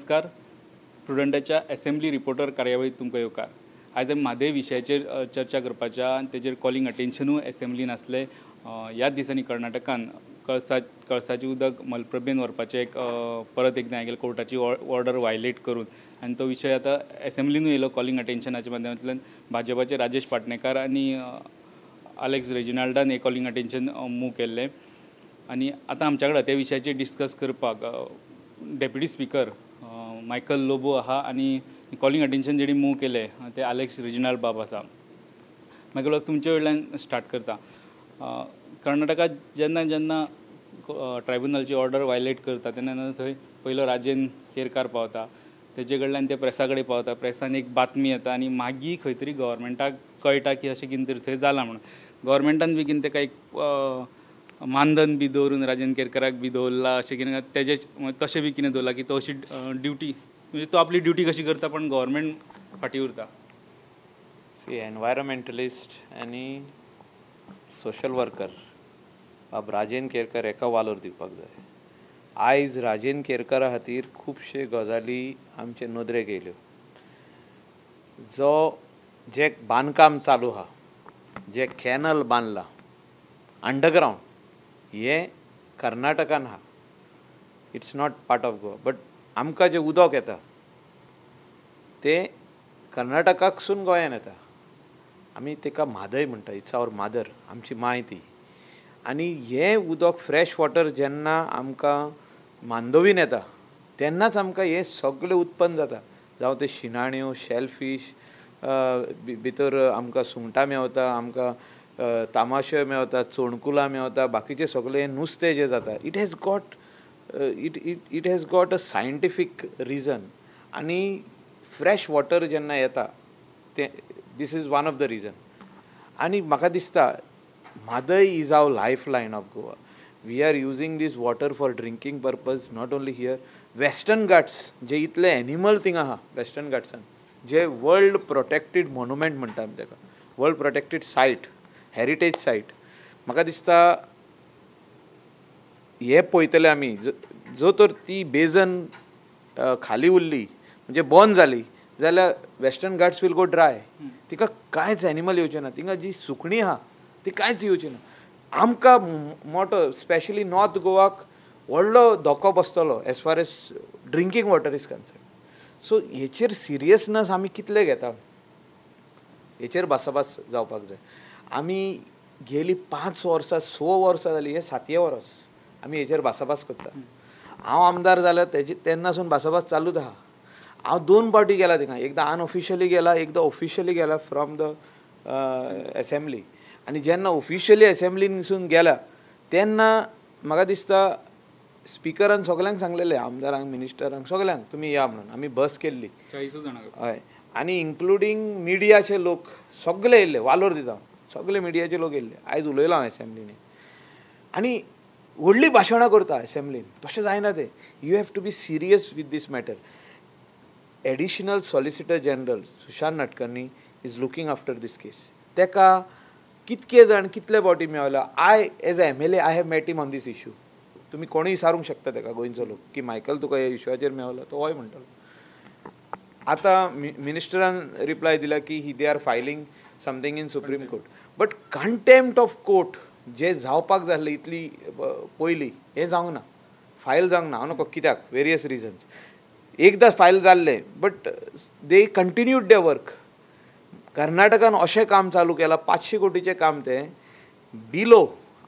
नमस्कार. प्रुडंटाच्या assembly reporter कार्यावळीत तुमकां येवकार. आयज आमी म्हादय विशयाचेर चर्चा करपाच्या आनी तेजेर कॉलिंग अटेन्शनूय एसेंब्लीन आसलें. ह्याच दिसांनी कर्नाटकान कळसाचें उदक मलप्रभेन व्हरपाचें एक परत एकदां हें केलें, कोर्टाची ऑर्डर वायलेट करून, आनी तो विशय आतां एसेंब्लीनूय येयलो कॉलिंग अटेन्शनाच्या माध्यमांतल्यान. भाजपाचे राजेश पाटणेकार आनी आलेक्स रेजिनाल्डान हें कॉलिंग अटेन्शन मूव केल्लें. आनी आतां आमच्या कडेन त्या विशयाचेर डिस्कस करपाक डेप्युटी स्पिकर मायकल लोबो आहा आनी कॉलिंग अटेन्शन जेणी मूव केलें ते आलेक्स रेजिनाल्ड बाब आसा. मायकल बाब, तुमचे कडल्यान स्टार्ट करता. कर्नाटकात जेन्ना जेन्ना ट्रायब्युनलची ऑर्डर वायलेट करता तेन्ना तेन्ना थंय पयलो राजेंद्र केरकार पावता, तेजे कडल्यान ते प्रेसा कडेन पावता, प्रेसान एक बातमी येता आनी मागीर खंय तरी गव्हर्मेंटाक कळटा की अशें कितें तरी थंय जालां म्हणून. गव्हर्मेंटान बी कितें ताका एक मानधन बी दवरून राजेंद्र केरकाराक बी दवरला अशें कितें तेजे तशें बी कितें दवरलां की तो अशी ड्युटी, म्हणजे तो आपली ड्युटी कशी करता पण गव्हर्मेंट फाटीं उरता. सी, एनवायरमेंटलिस्ट आनी सोशल वर्कर बाब राजेंद्र केरकर एका वालोर दिवपाक जाय. आयज राजेंद्र केरकरा खातीर खुबशे गजाली आमचे नदरेक येयल्यो. जो जे बांदकाम चालू आहा, जे कॅनल बांदला अंडरग्रावंड, हें कर्नाटकान आहा, it's not part of Goa, but आमकां जें उदक येता तें कर्नाटकाकसून गोंयान येता. आमी ताका म्हादय म्हणटा, it's our mother, आमची माय ती. आनी हें उदक फ्रेश वॉटर जेन्ना आमकां मांडवीन येता तेन्नाच आमकां हें सगळें उत्पन्न जाता. जावं तें शिणाण्यो, शेलफीश, भितर आमकां सुंगटां मेवता, आमकां तामाशे मेवता, चोणकुलां मेवता, बाकीचें सगळें नुस्तें जें जाता, it has got it it it has got a scientific reason. आनी फ्रेश वॉटर जेन्ना येता तें this is one of the reason. आनी म्हाका दिसता Mhadei is our life line of Goa. We are using this water for drinking purpose, not only here. Western Ghats जे इतले animal thing आहा western घाट्सान, जे world protected monument म्हणटा आमी ताका, world protected site, heritage site. म्हाका दिसता हे पळयतले आमी, जो तर ती बेजन खाली उरली म्हणजे बंद जाली जाल्यार Western Ghats will go dry. तिका कांयच एनिमल येवचें ना, थिंगा जी सुकणीं आहा ती कांयच येवची ना. आमकां मोटो स्पेशली नॉर्थ गोवाक व्हडलो धोको बसतलो as far as drinking water is concern. So हेचेर सिरियसनस आमी कितले घेता हेचेर भासाभास जावपाक जाय. आमी गेली 5 वर्सां 6 वर्सां जालीं, हें 7वें वर्स आमी हेचेर भासाभास करता. हांव आमदार जाल्यार तेजे तेन्नासून भासाभास चालूच आहा. हांव 2 फावटी गेला थिंगा, एकदां अनऑफिशियली गेला, एकदां ऑफिशियली गेला फ्रॉम the assembly. आनी जेन्ना ऑफिशियली एसेंब्लीनसून गेला तेन्ना म्हाका दिसता स्पिकरान सगल्यांक सांगलेलें, आमदारांक, मिनिस्टरांक, सगल्यांक तुमी या म्हणून. आमी बस केल्ली, 40 जाणां, हय, आनी इन्क्लुडींग मिडियाचे लोक सगळे येयल्ले, वालोर दिता सगळे मिडियाचे लोक येयल्ले. आयज उलयलां हांव एसेंब्लीनी आनी व्हडली भाशणां करता एसेंब्लीन, तशें जायना तें. You have to be serious with this matter. Additional solicitor general Sushant Nadkarni is looking after this case. ताका कितके जाण कितले फावटी Mewla. I as a MLA I have met him on this issue. तुमी कोणूय विचारूंक शकता ताका, गोंयचो लोक, की मायकल तुका ह्या इशूचेर मेवला, तो हय म्हणटलो. आतां मिनिस्टरान रिप्लाय दिला की he they are filing something in Supreme Court, but contempt of court जे जावपाक जाल्लें इतली पयलीं हें जावंक ना, फायल जावंक ना. हांव नको कित्याक, वेरियस रिजन्स. एकदां फायल जाल्लें but they continued the work. कर्नाटकान अशें काम चालू केलां, 500 कोटीचें काम तें below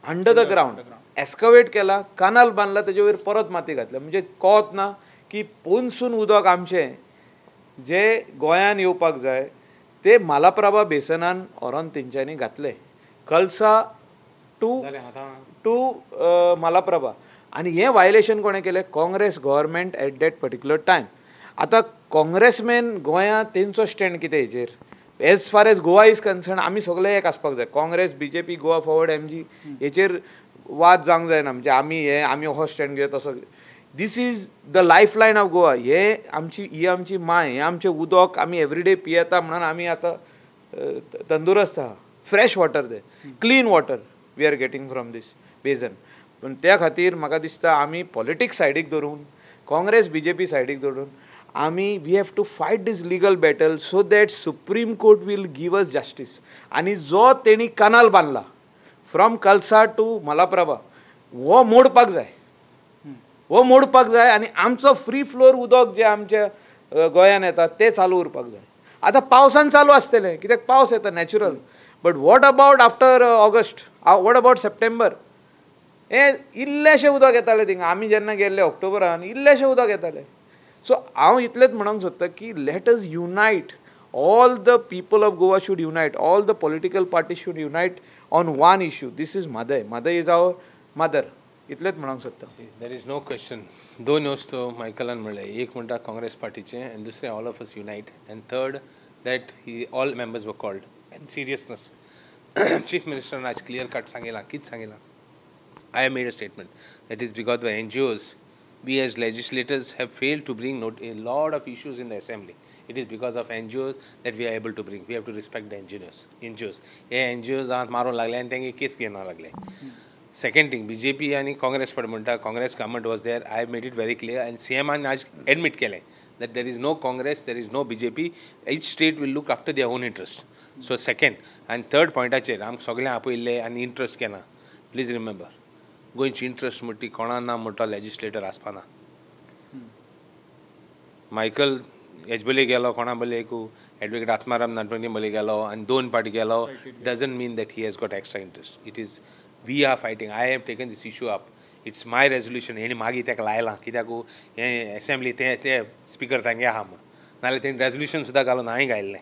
under the ground excavate केलां, कानाल बांदला, तेजे वयर परत माती घातल्या. म्हणजे कळत ना की पोनसून उदक आमचें जे गोंयान येवपाक जाय ते मालाप्रभा बेसनान व्हरोन तेंच्यांनी घातलें, कलसा टू टू मालाप्रभा. आनी हें वायलेशन कोणें केलें? Congress government at that particular time. आतां काँग्रेसमॅन गोंयांत तेंचो स्टँड कितें हेचेर? As far as Goa is concern आमी सगळे एक आसपाक जाय. Congress, BJP, Goa forward, MG हेचेर वाद जावंक जायना. म्हणजे आमी हे आमी हो स्टँड घेवया तसो. This is the life line of Goa. हे आमची, ही आमची माय, हें आमचें उदक आमी एवरीडे पियेता म्हणून आमी आतां तंदुरस्त आहा. फ्रेश वॉटर तें, clean water we are getting from this basin. पूण त्या खातीर म्हाका दिसता आमी पॉलिटिक्स सायडीक धरून, काँग्रेस बीजेपी सायडीक धरून आमी we have to fight this legal battle so that Supreme Court will give us justice. आनी जो तेणी कनाल बांदला फ्रॉम कलसा टू मलाप्रभा हो मोडपाक जाय, हो मोडपाक जाय आनी आमचो फ्री फ्लोर उदक जें आमच्या गोंयान येता तें चालू उरपाक जाय. आतां पावसान चालू आसतलें कित्याक पावस येता natural, but what about after August, what about September? हें इल्लेशें उदक येतालें थिंगा, आमी जेन्ना गेल्ले ऑक्टोबरान इल्लेशें उदक येतालें. सो हांव इतलेंच म्हणूंक सोदतां की let us unite, all the people of Goa should unite, all the political parties should unite on one issue. This is Mhadei, Mhadei is our mother. इतलेंच म्हणूंक सोदता. There is no question. दोन वस्तू मायकलान म्हणलें, एक म्हणटा काँग्रेस पार्टीचें आनी दुसरें all of us unite, and third that he all members were called and seriousness. Chief मिनिस्टरान आज क्लियर कट सांगिलां, कितें सांगिलां? I have made a statement that is because the NGOs, we as legislators have failed to bring a lot of issues in the assembly. It is because of NGOs that we are able to bring. We have to respect the NGOs. NGOs. हे NGOs आतां मारूंक लागले आनी तेंगे केस घेवना लागले. Second thing, BJP आनी Congress party म्हणटा Congress government was there. I have made it very clear and CM आज admit केलें that there is no Congress, there is no BJP. Each state will look after their own interest. So second and third पॉयंटाचेर आमकां सगळें आपयल्लें आनी interest केना. Please remember, गोंयची interest म्हणटी कोणा ना म्हणटा लेजिस्लेटर आसपाना. मायकल एजबले गेलो कोणा बले एकू एडवोकेट आत्माराम नाटवणी बले गेलो आनी दोन पार्टी गेलो, doesn't mean that he has got extra interest. It is we are fighting. I have taken this issue up. It's my resolution. हेणी मागीर ताका लायलां कित्याक हें एसेंब्ली ते ते स्पिकर तांगे आहा म्हूण, नाजाल्यार तेणी रेजोल्युशन सुद्दां घालून हांवें घायल्लें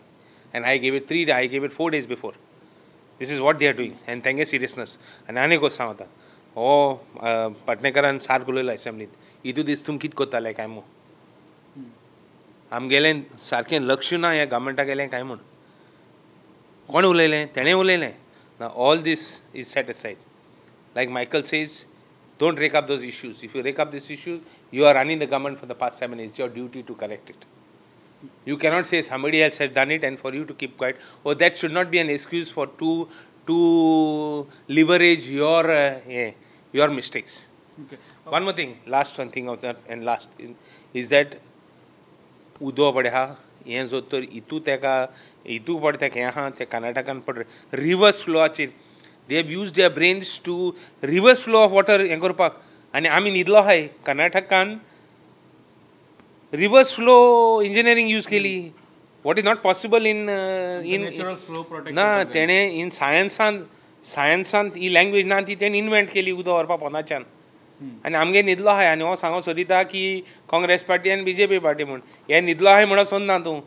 and I gave it 3 I gave it 4 days before. This is what they are doing and तेंगे सिरियसनस. आनी आनी एक सांग आतां हो पाटणेकरान सारको उलयलो एसेंब्लीत, इतू दीस तुमी कितें करताले काय म्हूण, आमगेलें सारकें लक्ष ना ह्या गव्हर्मेंटा गेलें काय म्हूण. कोण उलयलें? तेणें उलयलें ना. All this is set aside. Like Michael says, don't rake up those issues. If you rake up this issues, you are running the government for the past 7 years. It's your duty to correct it. You cannot say somebody else has done it and for you to keep quiet. Oh, that should not be an excuse for to leverage your your mistakes. Okay. One more thing, last one thing of that and last is that उदो पडे हा हें जो तर इतू तेका इतू पड तेका हें आहा ते कर्नाटकान पड reverse फ्लोआचेर they have use their brains to reverse flow of water हें करपाक. आनी आमी न्हिदलो आहाय, कर्नाटकान रिवर्स फ्लो इंजिनियरींग यूज केली. What is not possible in in ना तेणें इन सायन्सान सायन्सान ही लँग्वेज ना ती तेणें इनवेंट केली उदक व्हरपा पोंदाच्यान. आनी आमगे न्हिदलो आहाय आनी हो सांगो सोदिता की काँग्रेस पार्टी आनी बीजेपी पार्टी म्हूण हे न्हिदलो आहाय म्हणून सोदना तूं.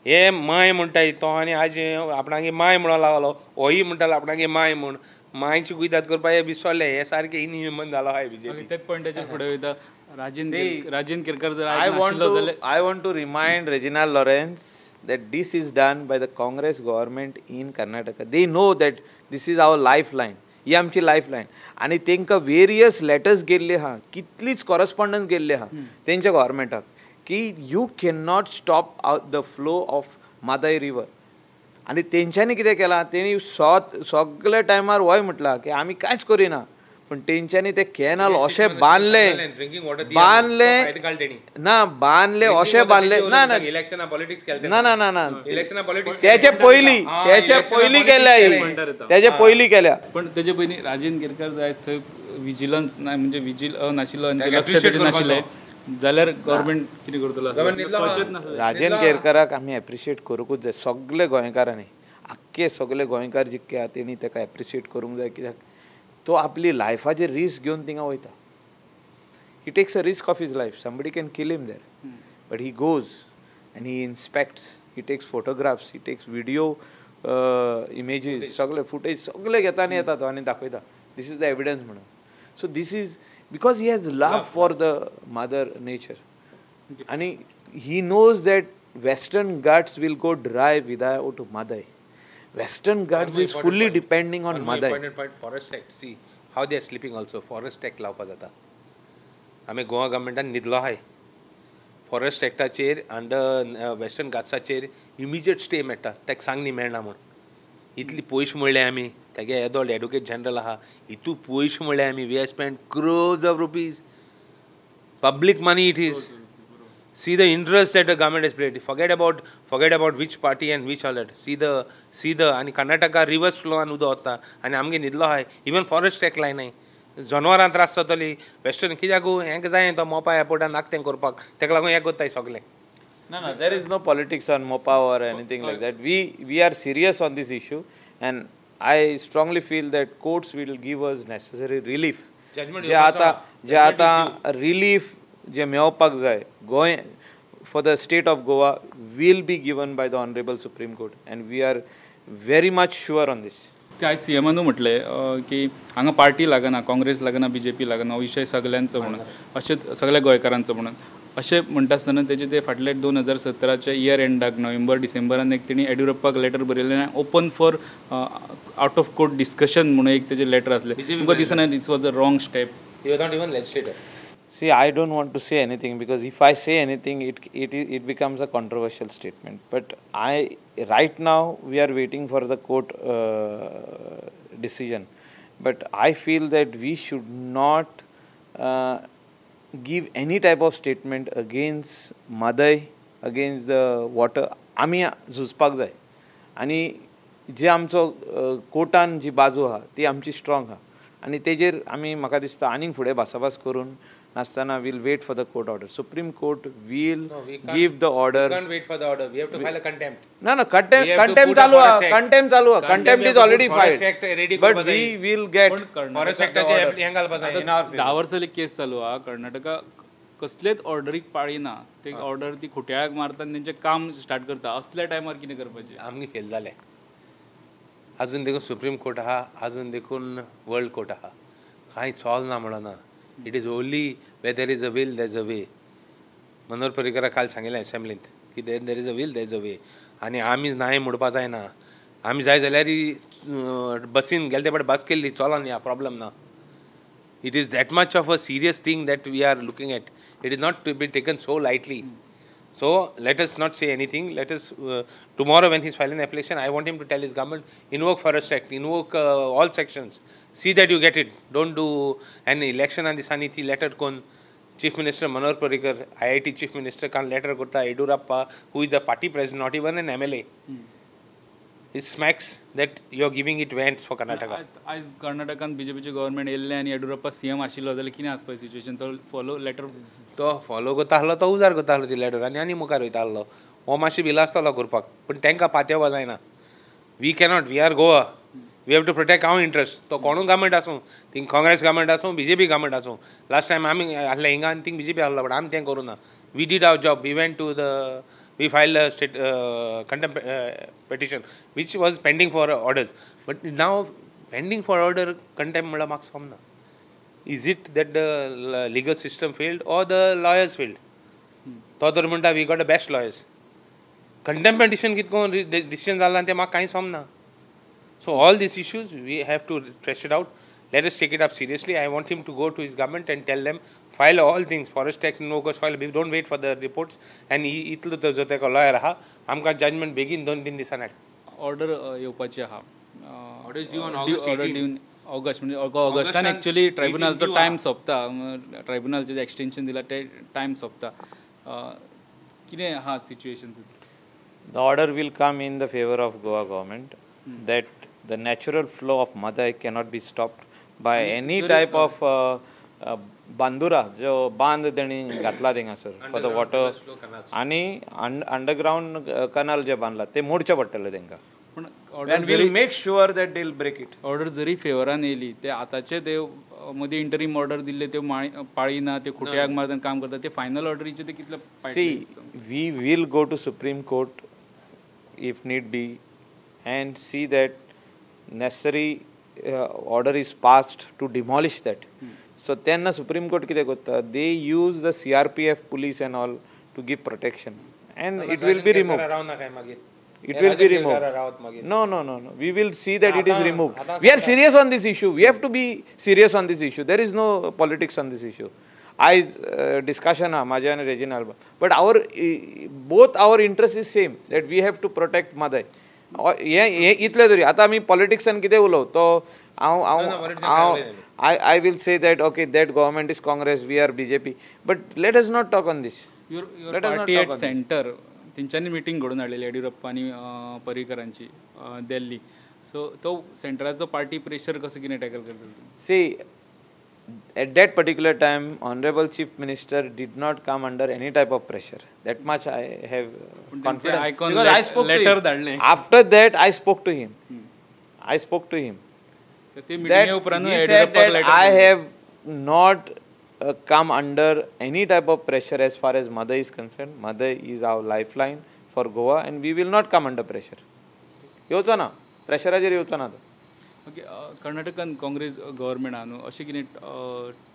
हे माय म्हणटाय तो आनी आज आपणागे माय म्हणून लागलो, होय म्हणटालो आपणागे माय म्हूण. मायची कुयदाद करपाक हे विसरले, हे सारके इनह्युमन जालो आहाय बीजेपी. तेच पॉयंटाचेर फुडें वयता. राजेंद्र केरकर जर आयज जाल्यार I want to remind Reginald Lawrence that this is done by the Congress government in Karnataka. They know that this is our lifeline. ही आमची लायफलायन. आनी तांकां वेरियस लेटर्स गेल्ले आहा, कितलीच कॉरस्पॉन्डन्स गेल्ले आहा तेंच्या गव्हर्मेंटाक की you can not stop the flow of Mhadei river. आनी तेंच्यांनी कितें केलां, तेणी सगल्या टायमार वय म्हटलां की आमी कांयच करिना, पण तेंच्यांनी ते कॅनल अशें बांदले बांदले ना बांदले अशें बांदले ना ना ना ना ना ना त्याचे पयलीं त्याचे पयलीं केल्या, त्याचे पयलीं केल्या. पण तेजे पयलीं राजेंद्र केरकर जाय थंय विजिलन्स ना, म्हणजे विजील नाशिल्लो आनी लक्ष तेजेर नाशिल्लें जाल्यार गव्हर्मेंट कितें करतलो? राजेंद्र केरकराक आमी एप्रिशिएट करूंकूच जाय सगळे गोंयकारांनी, आख्खे सगळे गोंयकार जितके आहा तेणी ताका एप्रिशिएट करूंक जाय, कित्याक तो आपली लायफाचेर रिस्क घेवन थिंगा वयता. He takes a risk of his life. Somebody can kill him there, but he goes and he inspects, he takes photographs, he takes video images, सगळे फुटेज सगळे घेता आनी येता तो आनी दाखयता this is the evidence म्हणून. So this is because he has love for the mother nature आनी he knows that Western Ghats will go dry without Mhadei. Western Ghats is fully depending on Mhadei. Forest Act, see how they are sleeping also. Forest Act लावपा जाता. आमी गोवा गव्हर्मेंटान न्हिदलो आहाय. Forest एक्टाचेर under western घाट्साचेर immediate stay मेळटा, ताका सांगणी मेळना म्हूण. इतली पयशे म्हणले आमी, तागे येदोळ एडवोकेट जनरल आहा, इतू पयशे म्हणले आमी. We have spend crores of rupees, public money it is. See the interest that the government has played. Forget about which party and which all that. See the आनी कर्नाटका रिवर्स फ्लोआन उदक वता आनी आमगे न्हिदलो आहाय. इवन फॉरेस्ट एक्ट लायनाय, जनवरां त्रास जातली वेस्टर्न कित्याक हेंका जाय तो मोपा एअरपोर्टान नाक तें करपाक, तेका लागून हें करताय सगलें. No, no, there is no politics on Mopa or anything like that. We are serious on this issue and I strongly feel that courts will give us necessary relief. जे आतां relief जे मेळपाक जाय Goa for the state of Goa will be given by the Honorable Supreme Court and we are very much sure on this. आयज C एमानू म्हटलें की हांगा party लागना, काँग्रेस लागना, B J P लागना, हो विशय सगल्यांचो म्हणून, अशें सगल्या गोंयकारांचो म्हणून अशें म्हणटा आसतना तेजे ते फाटले 2017 इयर एंडाक नोव्हेंबर डिसेंबरान एक तेणी येडियुरप्पाक लेटर बरयलें open for out of court discussion म्हणून एक तेजें लेटर आसलें. तुमकां दिसना this was a wrong step? You are not even legislator. See, I don't want to say anything because if I say anything, it becomes a controversial statement. But right now we are waiting for the court decision. But I feel that we should not give any type of statement against Mhadei, against the water. आमी झुजपाक जाय आनी जे आमचो कोर्टान जी बाजू आहा ती आमची strong आहा आनी तेजेर आमी म्हाका दिसता आनीक फुडें भासाभास करून नासतना we'll wait for the court order. Supreme Court will give the order. We can't wait for the order. We have to file a contempt. No, no, contempt चालू आहा, contempt चालू आहा. Contempt is already filed. But we will get Forest Act चे हें घालपा जाय. 10 वर्सां केस चालू आहा. कर्नाटका कसलेच ऑर्डरीक पाळिना, ते ऑर्डर ती खुट्याक मारता आनी तेंचें काम स्टार्ट करता. असल्या टायमार कितें करपाचें? आमगे फेल जालें. अजून देखून सुप्रीम कोर्ट आहा, अजून देखून वर्ल्ड कोर्ट आहा, कांय सॉल्व ना म्हणना. It is only where there is a will, there is a way. Manohar पर्रीकराक काल सांगिल्लें असेंब्लींत की there is a will, there is a way. आनी आमी नाय म्हणपा जायना. आमी जाय जाल्यार बसीन गेले ते फावट बस केल्ली, चलोन या, प्रॉब्लम ना. It is that much of a serious thing that we are looking at. It is not to be taken so lightly. So let us not say anything. Let us tomorrow when he is filing application, I want him to tell his government, invoke Forest Act, invoke all sections. See that you get it. Don't do an election on दिसांनी ती letter कोन Chief Minister Manohar Parrikar, IIT Chief Minister कान letter करता Yediyurappa, who is the party president, not even an MLA. It smacks that you are giving it vents for Karnataka. आयज कर्नाटकान बीजेपीचे government येयल्लें आनी Yediyurappa CM आशिल्लो जाल्यार कितें आसपाचें सिच्युएशन? तो फॉलो लेटर तो फॉलो करता आसलो, तो उजार करता आसलो ती लेटर आनी आनी मुखार वयता आसलो. हो मातशें भिला आसतलो करपाक, पूण तांकां पातयेवपा जायना. We cannot, we are Goa, we have to protect our interest. तो कोणूय गव्हर्मेंट आसूं, थिंग काँग्रेस गव्हर्मेंट आसूं, बीजेपी गव्हर्मेंट आसूं. लास्ट टायम आमी आसले हिंगा आनी थिंग बीजेपी आसलो, बट आमी तें करूं ना. We did our job. We went to the we filed a state contempt petition which was pending for orders. But now pending for order contempt म्हळ्यार म्हाका समजना. Is it that the legal system failed or the lawyers failed? तो तर म्हणटा we got the best lawyers. Contempt petition कितको decision जाला तें म्हाका कांय समजना. So all these issues we have to thresh it out. Let us take it up seriously. I want him to go to his government and tell them, file all things, Forest Act, no soil, we don't wait for the reports. And इतलो तो जो तेका lawyer आहा, आमकां judgement बेगीन 2-3 दिसांनी हाड. Order येवपाची आहा. Order due on August 18. August म्हणजे ऑगस्टान एक्चुअली ट्रायब्युनलचो टायम सोंपता. ट्रायब्युनलचें जें एक्सटेंशन दिलां तें टायम सोंपता. कितें आहा situation? The order will come in the favour of Goa government that the natural flow of Mhadei cannot be stopped by any type of Bandura जो बांद तेणी घातला थिंगासर फॉर the water आनी अंडरग्रावंड कनाल जे बांदला ते मोडचे पडटले तेंकां. पूण And we'll make sure that they'll break it. Order जरी फेवरान येयली ते आतांचे ते मदीं इंटरीम ऑर्डर दिल्ले त्यो पाळिना, ते खुट्याक मारता काम करता, ते फायनल ऑर्डरीचे ते कितले? See, we will go to Supreme Court if need be and see that necessary order is passed to demolish that. So तेन्ना Supreme Court कितें करता, they use the CRPF police and all to give protection and it will be removed. It will be removed. No, no, no, no. We will see that it is removed. We are serious on this issue. We have to be serious on this issue. There is no politics on this issue. आयज discussion हा म्हाजें आनी Reginald, but our both our interest is same that we have to protect Mhadei. हें इतलें तरी आतां आमी पॉलिटिक्सान कितें उलोवं तो हांव हांव हांव I will say that okay that government is Congress, we are BJP, but let us not talk on this. Your party at centre तेंच्यांनी मिटींग घडोवन हाडलेली येडियुरप्पा आनी पर्रीकरांची दिल्ली. सो तो सेंटराचो पार्टी प्रेशर कसो कितें टॅकल करता? See, at that particular time, Honorable Chief Minister did not come under any type of pressure. That much I have confidence. Because I spoke to him. After that, I spoke to him. I spoke to him. That he said that I have not come under any type of pressure as far as Mother is concerned. Mother is our lifeline for Goa, and we will not come under pressure. येवचो ना, प्रेशराचेर येवचो ना. Okay, कर्नाटकान Congress government आहा न्हू, अशें कितें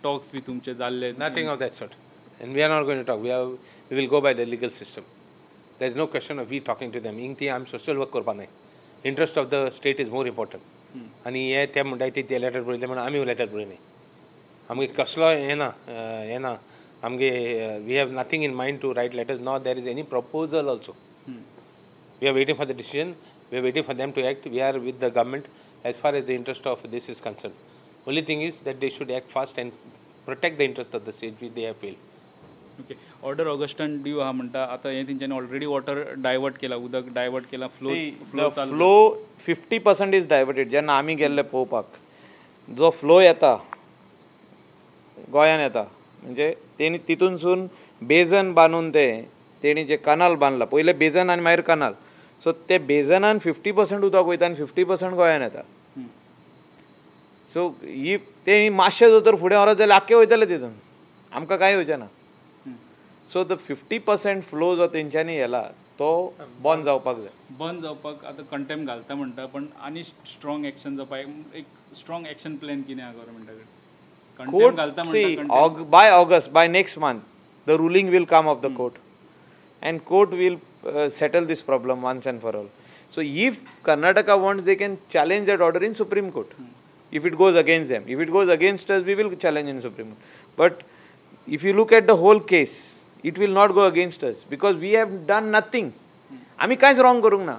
tox बी तुमचे जाल्ले? Nothing of that sort, and we are not going to talk. We will go by the legal system. There is no question of we talking to them. इंग ती आमी सोशल वर्क करपा न्हय. Interest of the state is more important. आनी हे ते म्हणटाय ते लेटर बरयले म्हणून आमी लेटर बरयले. आमगे कसलो हें ना, हें ना आमगे. We have nothing in mind to write letters, not there is any proposal also. We are waiting for the decision. We are waiting for them to act. We are with the government as far as the interest of this is concerned. Only thing is that they should act fast and protect the interest of the state, which they have failed. Okay, order Augustan due आहा म्हणटा. आतां हें तेंच्यांनी already water divert केला, उदक divert केला, flow flow flow 50% is diverted. जेन्ना आमी गेल्ले पळोवपाक, जो फ्लो येता गोंयान येता म्हणजे तेणी तितूनसून बेजन बांदून ते तेणी जे कनाल बांदला, पयलें बेजन आनी मागीर कनाल, सो ते बेजनान 50% उदक वयता आनी 50% गोंयान येता. सो ही तेणी मातशें जर तर फुडें व्हरत जाल्यार आख्खें वयतलें तितून, आमकां कांय येवचें ना. सो the 50% flow जो तेंच्यांनी येला तो बंद जावपाक जाय. बंद जावपाक आतां कंटेम्प घालता म्हणटा, पण आनी स्ट्रॉंग एक्शन जावपाक एक स्ट्रॉंग एक्शन प्लॅन कितें आहा गव्हर्मेंटा कडेन? Court, see, by August, by next month, the ruling will come of the court, and court will settle this problem once and for all. So if Karnataka wants, they can challenge that order in Supreme Court. If it goes against them, if it goes against us, we will challenge in Supreme Court. But if you look at the whole case, it will not go against us because we have done nothing. आमी कांयच wrong करूंक ना.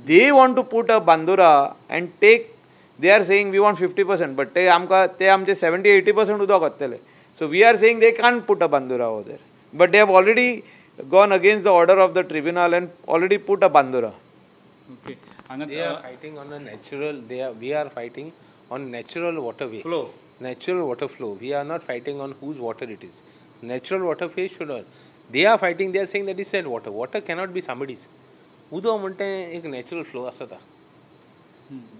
They want to put a bandura and take. They are saying we want 50%, but ते आमकां ते आमचे 70-80% उदक वतले. So we are saying they can't put a bandura over there. But they have already gone against the order of the tribunal and already put a bandura. Okay. They are fighting on a natural, we are fighting on natural waterway. Flow. Natural water flow. We are not fighting on whose water it is. Natural water phase should not. They are fighting, they are saying that it's said water. Water cannot be somebody's. उदक म्हणटा एक natural flow आसता.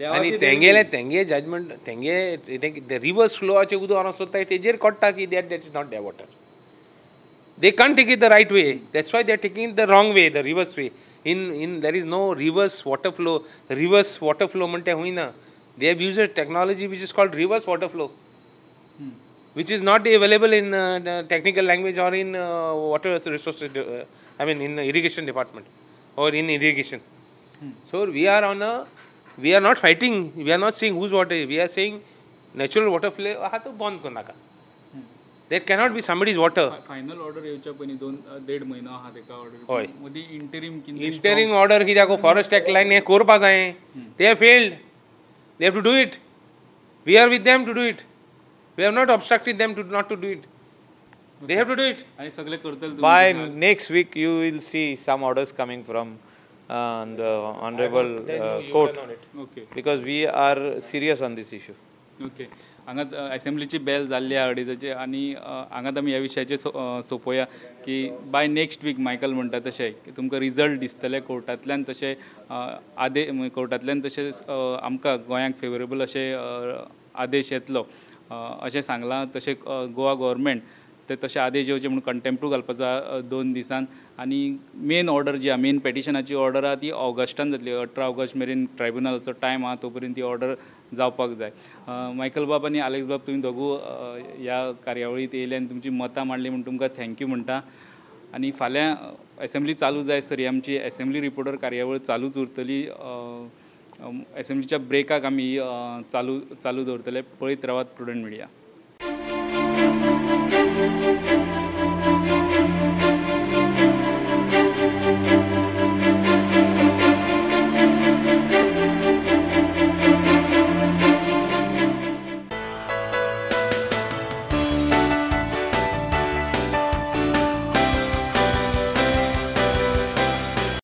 आनी तेंगेले तेंगे judgement तेंगे reverse फ्लोआचे उदक व्हरोंक सोदता तेजेर कळटा की that is not their water. They can't take it the right way. That's why they are taking it the wrong way, the reverse way. In there is no reverse water flow. Reverse water flow म्हणटा हुंय ना. They have used a technology which is called reverse water flow, which is not available in technical language or in water resources, I mean in irrigation department or in irrigation. So we are on a, we are not fighting, we are not saying whose water, we are saying natural water flow aha to bond karnaka. There cannot be somebody's water. Final order येवच्या पयलीं 2-1.5 म्हयनो आहा तेका order. हय. मदीं interim कितें interim order कित्याक forest act line हें करपा जाय. They have failed. They have to do it. We are with them to do it. We have not obstructed them to not to do it. They have to do it. आनी सगळे करतले. By next week you will see some orders coming from the honorable court. Okay. Because we are serious on this issue. Okay. हांगाच असेंब्लीची बेल जाल्ली आहा अडेजाची आनी हांगाच आमी ह्या विशयाचेर सोंपोया की बाय नेक्स्ट वीक मायकल म्हणटा तशें की तुमकां रिजल्ट दिसतले कोर्टांतल्यान, तशें कोर्टांतल्यान तशें आमकां गोंयांक फेवरेबल अशें आदेश येतलो अशें सांगलां. तशें गोवा गव्हर्मेंट ते तशें आदेश येवचे म्हणून कंटेम्प्टू घालपाचो 2 दिसान. आनी मेन ऑर्डर जी आहा, मेन पेटिशनाची ऑर्डर आहा ती ऑगस्टान जातली. 18 ऑगस्ट मेरेन ट्रायब्युनलाचो टायम आहा, तो पर्यंत ती ऑर्डर जावपाक जाय. मायकल बाब आनी आलेक्स बाब, तुमी दोगू ह्या कार्यावळींत येयले आनी तुमची मतां मांडली म्हूण तुमकां thank you म्हणटा. आनी फाल्यां एसेंब्ली चालू जाय सर ही आमची एसेंब्ली रिपोर्टर कार्यावळ चालूच उरतली. एसेंब्लीच्या ब्रेकाक आमी चालू दवरतले. पळयत रावात प्रुडंट मिडिया.